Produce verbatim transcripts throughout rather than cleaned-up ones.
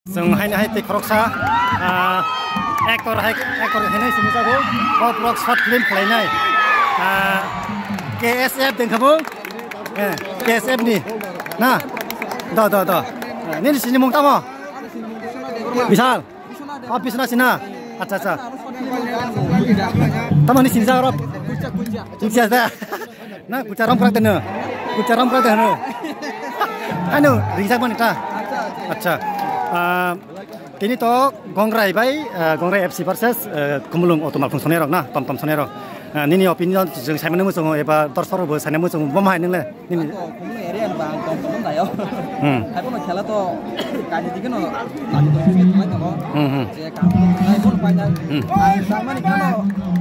Chwng haino hai tei khoroksa, ah, actor hai, actor hinwi sinijago. Bo borok short film khlainai. Ah, K S F dengkha bo. Eh, K S F ni. Na? Do, do, do. Eh, nini sinimung tamo? Bishal. Oh, Biswanath Sinha. Acha, acha. Tamo ni sinijak rok? Kucha, kucha. Kucha da. Na, kucha rom krak teno. Kucha rom krak teno. Ano, ringjak mani ta. Acha. Ah, tini to Gongrai bai, ah, Gongrai F C versus, eh, Khumulwng Auto Malkhung sonai rok na, tom tom sonai rok. Ah, nini opinion jwng saimano muchungo eba dorsok rokbo saimano muchungo, bo mahai nwngle nini? Ang to Khumulwng area ni ba, ang tom tom dayo. Hmm. Hai bono khela to kani dikhe no, nani to sini thalai tongo. Hmm, hmm. Je kam to nai bono paina. Hmm. Ang samani kheno,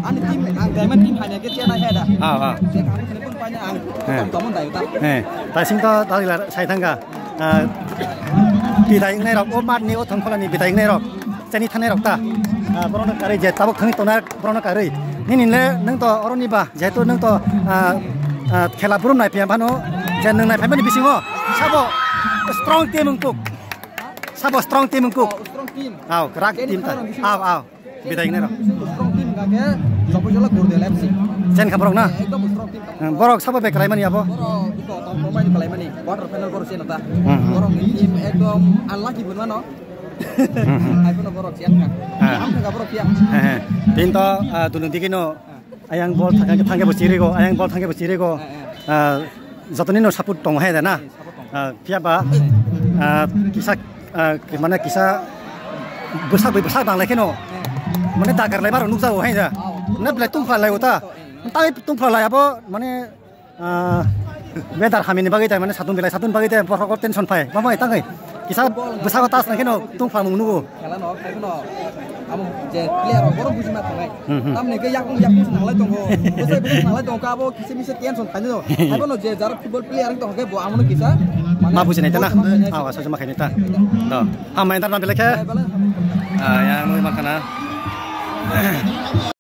ani team, ang diamond team hanya ke chena heda. Ah, ah. Je kam to bono paina ang, eh, tom tom dayo ta. Eh, ta sing to ta sai thangka. Ah, bidai wngnai rok, o mat ni o thongkhola ni bidai wngnai rok, chani thanai rok ta. Ah, borok no karwi je tabuk thangwi tongnai borok no karwi. Nini le nwng to oro ni ba, jehetu nwng to, ah, ah, khela brum nai phiya phano, je nwng nai phaimani bisingo sabo strong team wngkuk. Sabo strong team wngkuk. Oh, strong team. Aw, rak team ta. Aw, aw. Bidai wngnai rok. Strong team kake Jopojala Gurdel F C. Chen kha borok na? Ekdom strong team. Hmm, borok sabo bai kalaimani abo? Borok iko tong tong bai kalaimani. Quarter final borok chen ta. Hmm, hmm. Borok ni team ekdom unlucky bo mano. Hmm, hmm. Hai kono borok chen kha. Ah. Am kha borok ya. He, he. Tin to, ah, dunu digi no. Ayang bol thangke, thangke bo chirigo, ayang bol thangke bo chirigo. Eh, eh. Ah, jotoni no support tong hai da na. Eh, support tong. Ah, phiya ba, ah, kisa, ah, ki-, mane kisa bwsak bai bwsak bang lai kheno. Eh. Mane dagar lai baro nukjago hai da. Oh. Na belai tungphla lai uta. Eh. Tai tungphla lai abo mane, ah, weather hamini bagwi tai mane satun belai satun bagwi tai borok tension phai. Bamai tangwi. Kisa bwsako tas nangkheno tungphang mung nugo. Khela no, khela no. Amo je player rok borok buji ma thangnai. Hmm, hmm. Tamni ke yakung yakung se nanglai tongo. Bwsai bwsai nanglai tongo, abo kisa misa tension khainai no. Haibo no je jaro football player wng tongkhe bo amo no kisa, mane, ma buji nai ta na? Bwsai ma khainai. Awa, sojo ma khainai ta. Do. Hamai ta na belai khe. Hai, belai hamai. Ah, yang nui ma khana.